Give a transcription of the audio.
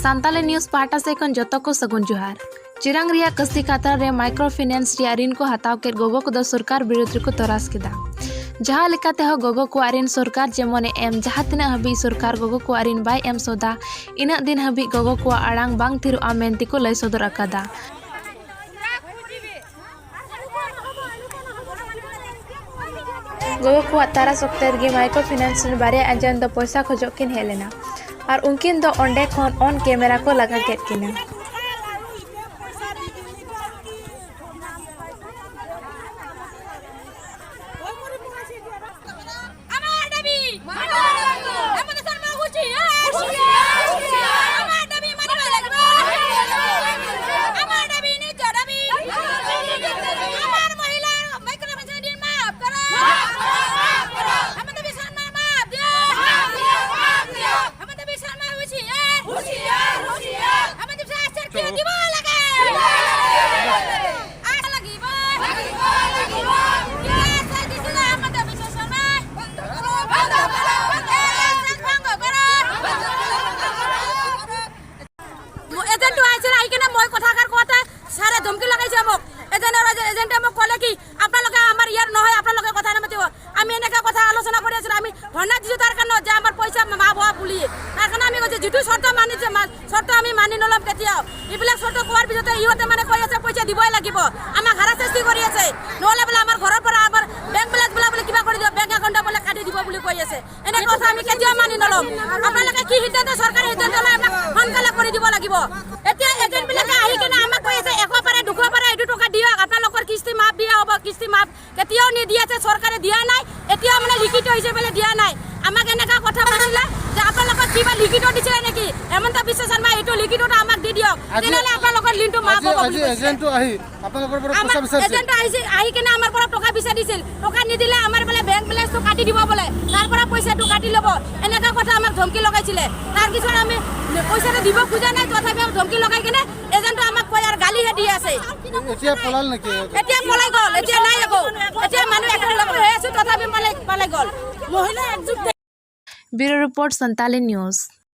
Santali news पाहटा से खन जतो को सगुन जोहार। चिरांग रिया कसी खातरा रे माइक्रो फाइनेंस रिया ऋण को हताव के गोगो को दो सरकार विरुद्ध को तरास केदा, जहां लेकाते हो गोगो को ऋण सरकार जेमने एम जहां तिना हबी सरकार गोगो को ऋण बाय एम सोदा इना दिन हबी गोगो को आड़ांग बांग थिरुआ मेनती को लय सदर अकादा। गोगो को तारास ओक्ते रगे माइक्रो फाइनेंस रे बारे एजेंट दो पैसा खोजो किन हेलेना और उनकिन दो ओंडे खन ऑन कैमरा को लगा केद किना। এজেণ্টটো আহিছিল, আহি কিনে মই কথাষাৰ কওঁতে ছাৰে ধমকি লগাইছে মোক। এজেণ্টে মোক ক'লে কি আপোনালোকে আমাৰ ইয়াৰ নহয়, আপোনালোকে কথা নামাতিব। আমি এনেকৈ কথা আলোচনা কৰি আছিলোঁ, আমি ধৰ্ণা দিছোঁ তাৰ কাৰণে যে আমাৰ পইচা মাফ হোৱা বুলি। তাৰ কাৰণে আমি কৈছোঁ যিটো চৰ্ত মানিছে চৰ্ত আমি মানি নল'ম কেতিয়াও। এইবিলাক চৰ্ত কোৱাৰ পিছতে ইহঁতে মানে কৈ আছে পইচা দিবই লাগিব, আমাক হাৰাশাস্তি কৰি আছে। নহ'লে বোলে আমাৰ ঘৰৰ পৰা আমাৰ বেংক বেলেঞ্চ বোলে বোলে কিবা কৰি দিব, বেংক একাউণ্ট বোলে কাটি দিব বুলি কৈ আছে। এনে কথা আমি কেতিয়াও মানি নল'ম। আপোনালোকে কি সিদ্ধান্ত, চৰকাৰে সিদ্ধান্ত লয় আমাক সোনকালে কৰি দিব লাগিব। এতিয়া এজেণ্টবিলাকে আহি কিনে আমাক কৈ আছে 100 পাৰে 200 পাৰে এইটো টকা দিয়ক, আপোনালোকৰ কিস্তি মাফ দিয়া হ'ব। কিস্তি মাফ কেতিয়াও নিদিয়ে, চৰকাৰে দিয়া নাই, এতিয়াও মানে লিখিত হিচাপে দিয়া নাই। আমাক এনেকুৱা কথা কৈছিলে যে আপোনালোকক কিবা লিখিত দিছিলে নেকি হেমন্ত বিশ্ব শৰ্মা, এইটো লিখিতটো আমাক দি দিয়ক, তেনেহ'লে আপোনালোকৰ লিংকটো মাফ হ'ব বুলি কৈছিলে। এজেণ্টটো আহি আপোনালোকৰ পৰা পইচা বিচাৰিছিল? এজেণ্টটো আহিছিল, আহি কিনে আমাৰ পৰা টকা বিচাৰিছিল। টকা নিদিলে আমাৰ বোলে বেংক বেলেঞ্চটো কাটি দিব বোলে, তাৰ পৰা পইচাটো কাটি ল'ব, এনেকুৱা কথা আমাক ধমকি লগাইছিলে। তাৰপিছত আমি পইচাটো দিব খোজা নাই, তথাপি আমাক ধমকি লগাই কিনে এজেণ্টটো আমাক কৈ আৰু গালিহে দি আছে। এতিয়া পলাল নেকি? এতিয়া পলাই গ'ল, এতিয়া নাই আকৌ। এতিয়া মানুহ একেলগে হৈ আছো, তথাপি মানে পলাই গ'ল। মহিলা একজোট। Bureau report, Santali news.